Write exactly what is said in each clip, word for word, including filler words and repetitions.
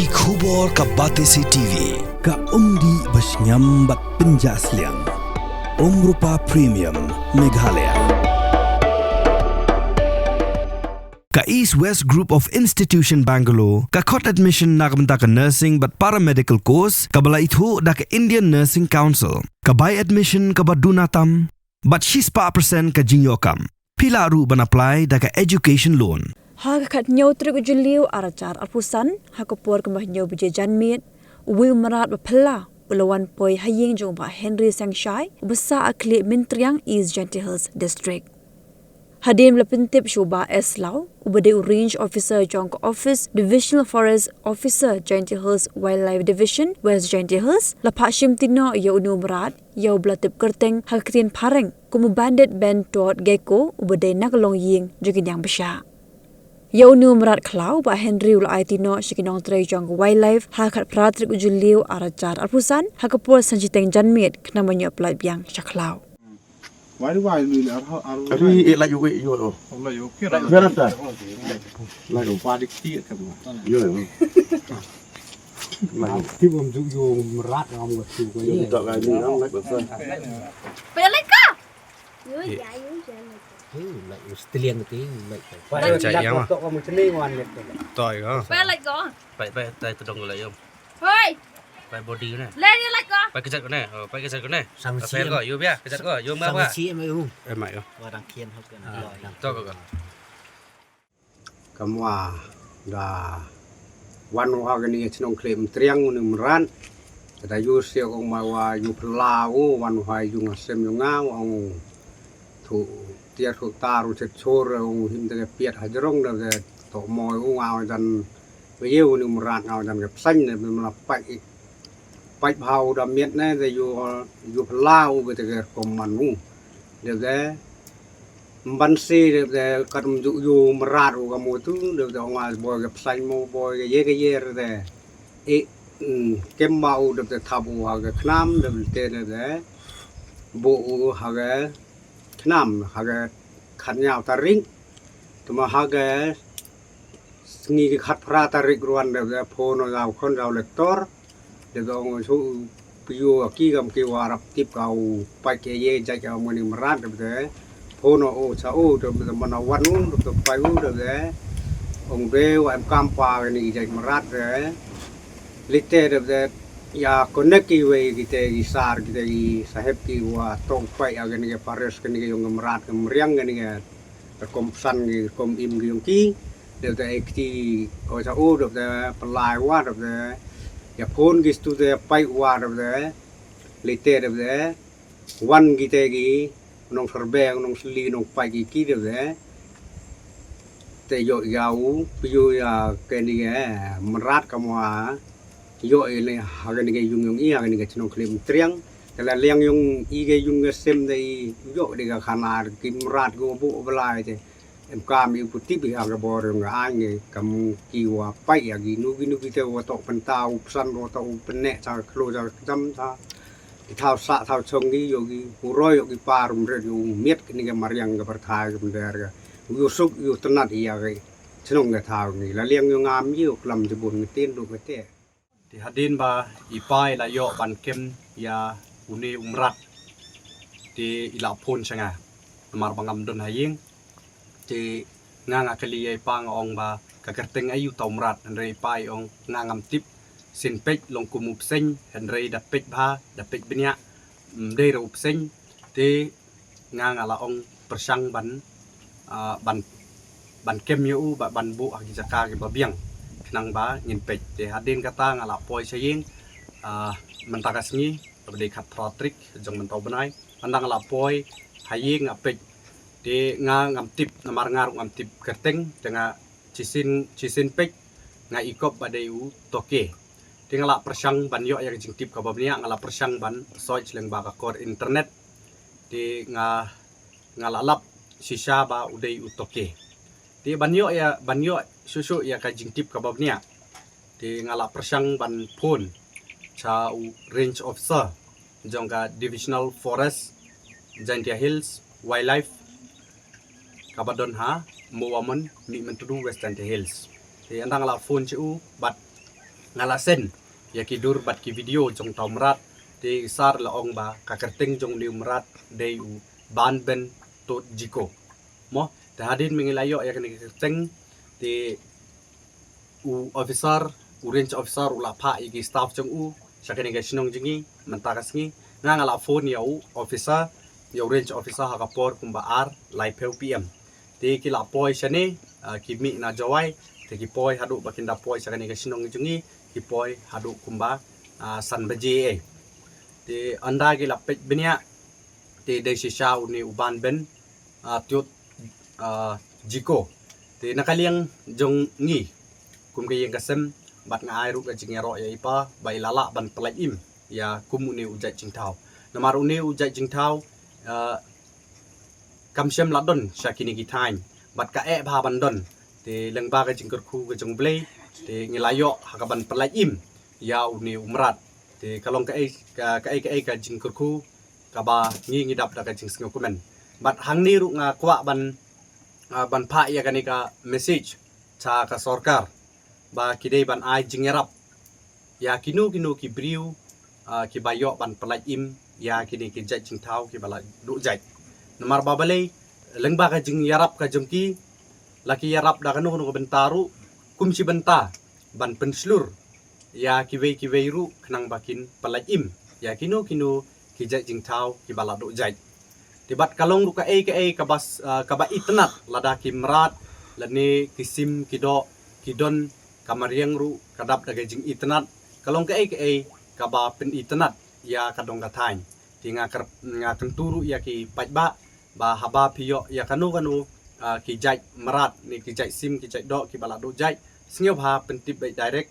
Ki khubor ka Batesi T V, ka umdih ba shngiam bad pynjah sliang. Umrupa Premium, Meghalaya. Ka East West Group of Institution Bangalore ka khot admission na ka bynta ka nursing bad paramedical course kaba la ithuh da ka Indian Nursing Council. Ka bai admission kaba duna tam bad shispah percent ka jingïoh kam. Phi lah ruh ban apply da ka education loan. Ha ka khathynñiew tarik u Jylliew arhajar arphew san, ha ka por kumba hynñiew baje janmiet, uwei u mrad ba phylla u la wan poi ha ïing jong u Bah Henry Sangshai, uba sah ha Khlieh Myntriang, East Jaintia Hills District. Hadien ba la pyntip sha u Bah S Law, uba dei u Range Officer jong ka office Divisional Forest Officer, Jaintia Hills Wildlife Division, West Jaintia Hills, la phah shimti noh ïa une u mrad, ïa uba la tip kyrteng ha ka ktien phareng kum u Banded Bent-Toed Gecko, uba dei na ka longïing jong ki niang bashah. Ïa une u mrad khlaw, Bah Henry u la aiti noh sha ki nongtrei jong ka Wildlife ha ka khatphra tarik u Jylliew arhajar arphew san, ha ka por san shiteng janmiet, khnang ban ïoh pyllait biang sha khlaw. Wai, wai, lui le, ar, ar, Ari, eh, laju, eh, yo, oh. Oh, laju, okay, laju. Biar apa? Laju. Wadi kecil kan. Yo, yo. Laju. Ti bom ju yo merat ngam ngetu ko. Yo, tak laju, ngam laju. Payah like ka? Yo, ya, yo, ya, like. Yo, like, yo, seteling ke, yo, like. Pai, cak yang mah. Tok kamu cening wan gitu. Toi ko. Payah like ko? Pai, pai, tai tedong ko lah, yo. Hoi. Pai body ko ne. Len ïa lait ko. Pai kejat ko ne. Oh, pai kejat ko ne. Sang si ko, yu bia, kejat ko, yu ma ba. Sang si em yu. Em yu. Wa dang kien hok ko ne. Ah, dang. To ko ko. Kamwa da wan u ha kani ka chnong Khlieh Myntriang une u mrad. Da yu sio kong ma wa yu pla u wan u ha yu nga sem yu nga wa ong thu tiar thu tar u chet chor ong him te piat ha jrong da to mo u nga wa jan Ba ïa une u mrad nga u jan ka psain ne ba la pait, pait bha u da miet ne, te ïoh, ïoh phylla u ba te ka rukom man u. Dep te mban si, dep te kat um ju ïoh mrad u ka mo tu, dep te ong nga boi ka psain mo, boi ka ye ka ye te. E, mm, kem ba u dep te thap u ha ka khnam, dep te, dep te buh u ha ka khnam, ha ka khatñiaw tarik. Te ma ha ka sngi ki khatphra tarik ruan dep te phone o jaw khon jaw lektor. Dep te ong shu pio ki kam ki warap tip ka u pait ke ye jait ka mani mrad dep te phone o cha o dep te mana wan u dep te pait u dep te ong be wa em kam pa ni jait mrad te. Lite dep te ya connect ki wei kite ki sar kite ki sahep ki wa tong pait ya kani ke pares kani ke yong mrad ke mriang kani ke rukom psan ki rukom im ki yong ki, dep te ekti o cha o, dep te pynlai wa, dep te ïa phone ki stu te pait wa, dep te lite, dep te wan ki te ki nong serbe, nong sli, nong pait ki ki, dep te te ïoh ïa u pio ïa kani ke mrad ka mo a ïoh ïa ne ha kani ke yung yung i ha kani ke chnong Khlieh Myntriang. Te la liang yung i ke yung ke sem te i ïoh de ka khana ki mrad ko bu blai te. Em kam i putip i ha ka bor yung ka ai nge kam ki wa pait ïa ki nu ki nu ki te wa tok pynta u psan wa tok u pynne cha klo cha jam cha. Ki thaw sa thaw chong ki ïoh ki u roi ïoh ki par um ret ïoh u miet kani ke mariang ka pyrthai ka mynder ka. U ïoh suk ïoh tnat ïa ki chnong ka thaw ni. La liang yung ngam ïoh klam jibun ngi tin du ka te. Te hadien ba i pa i la ïoh ban kem ïa une u mrad. Te i la phone sha nga. Namar ba ngam don ha ïing. Te nga nga kylli ïa i pa nga ong ba ka kyrteng aïu ta u mrad. Hynrei i pa i ong nga ngam tip. Sien peit long kum u bseiñ. Hynrei da peit bha, da peit bniah. Ym dei ruh u bseiñ. Te nga nga la ong pyrshang ban, ah, ban, ban kem ïa u ba ban buh ha ki jaka kiba biang khnang ba ngin peit. Te hadien kata nga la poi sha ïing, ah, mynta ka sngi kaba dei khatphra tarik jong mynta u bnai. Mynta nga la poi ha ïing nga peit. Te nga ngam tip namar nga ruh ngam tip kyrteng te nga shisien, shisien peit nga i kop ba dei u Toke. Te nga la pyrshang ban ïoh ïa ka jingtip kaba bniah, nga la pyrshang ban search lyngba ka kor internet. Te nga, nga la lap shisha ba u dei u Toke. Te ban ïoh ïa, ban ïoh shuh shuh ïa ka jingtip kaba bniah. Te nga la pyrshang ban phone cha u range officer jong ka Divisional Forest, Jaintia Hills Wildlife, kaba don ha Mowamon, Mihmyntdu, West Jaintia Hills. Te ynda nga la phone cha u bad Nga la send ïa ki dur bad ki video jong uta u mrad, te i sar la ong ba ka kyrteng jong une u mrad dei u Banben Tut Jiko. Mo, te hadien ba ngi la ïoh ïa kane ka kyrteng, te u officer, u range officer u la phah ïa ki staff jong u sha kane ka shnong jong ngi mynta ka sngi. Nga, nga la phone ïa u officer, ïa u range officer ha ka por kumba ar laiphew P M. Te ki la poi shane, ah, ki mih na Jowai, te ki poi haduh ba kin da poi sha kane ka shnong jong ngi, ki poi haduh kumba, ah, san baje eh. Te ynda ki la peit bniah, te dei shisha une u Banben, ah, Tut, ah, Jiko. Te na ka liang jong ngi kum ka ïing ka sem, bad nga ai ruh ka jingïaroh ïa i pa ba i la lah ban pyllait im ïa kum une u jait jingthaw. Namar une u jait jingthaw, ah, kam shym la don sha kine ki thaiñ, bad ka eh bha ban don. Te lyngba ka jingkyrkhu ka jong U Blei, te ngi la ïoh ha ka ban pyllait im ïa une u mrad. Te ka long kaei, ka, kaei kaei ka jingkyrkhu kaba ngi ngi dap da ka jingsngewkmen. Bad hangne ruh nga kwah ban, ah, ban phah ïa kane ka message sha ka sorkar ba ki dei ban ai jingïarap ïa kino kino ki briew, ah, kiba ïoh ban pyllait im ïa kine ki jait jingthaw kiba la duh jait. Namar ba balei, lyngba ka jingïarap ka jong ki, la ki ïarap da kano kano ka bynta ruh, kum shi bynta ban pynshlur ïa kiwei kiwei ruh khnang ba kin pyllait im ïa kino kino ki jait jingthaw kiba la duh jait. Te bad ka long ruh kaei kaei kaba s-, ah, kaba itynnad lada ki mrad lane ki sim ki doh ki don ka mariang ruh ka dap da ka jingitynnad, ka long kaei kaei kaba pynitynnad ïa ka dong ka thaiñ. Te nga kyr-, nga kyntu ruh ïa ki paidbah ba haba phi ïoh ïa kano kano, ah, ki jait mrad ne ki jait sim ki jait doh kiba la duh jait, sngewbha pyntip beit direct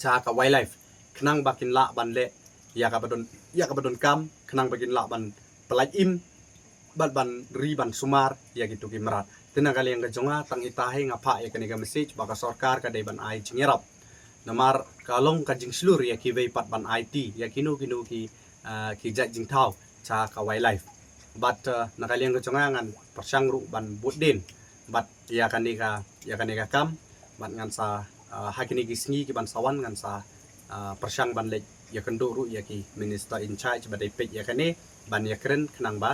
sha ka wildlife khnang ba kin lah ban leh ïa kaba don, ïa kaba donkam khnang ba kin lah ban pyllait im bad ban ri ban sumar ïa kito ki mrad. Te na ka liang ka jong nga, tang ita hi nga phah ïa kane ka message ba ka sorkar ka dei ban ai jingïarap. Namar ka long ka jingshlur ïa kiwei pat ban aiti ïa kino kino ki, ah, ki jait jingthaw sha ka wildlife. Bad, ah, na ka liang ka jong nga ngan pyrshang ruh ban bud dien bad ïa kane ka, ïa kane ka kam, bad ngan sa, ah, ha kine ki sngi kiban sa wan ngan sa, ah, pyrshang ban leit ïakynduh ruh ïa ki minister in charge ba dei peit ïa kane ban ïakren khnang ba,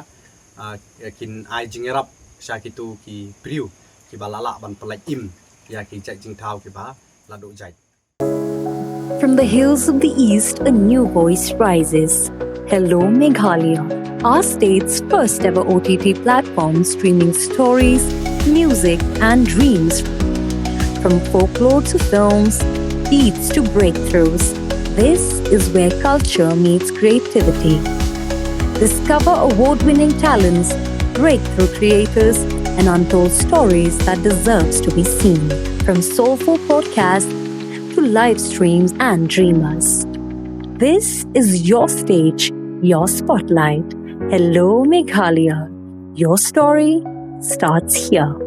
ah, kin ai jingïarap sha kito ki briew kiba la lah ban pyllait im ïa ki jait jingthaw kiba la duh jait. From the hills of the East, a new voice rises. Hello, Meghalaya, our state's first ever O T T platform streaming stories, music, and dreams. From folklore to films, beats to breakthroughs, this is where culture meets creativity. Discover award winning talents, breakthrough creators, and untold stories that deserves to be seen. From soulful podcasts to live streams and dreamers. This is your stage, your spotlight. Hello, Meghalaya. Your story starts here.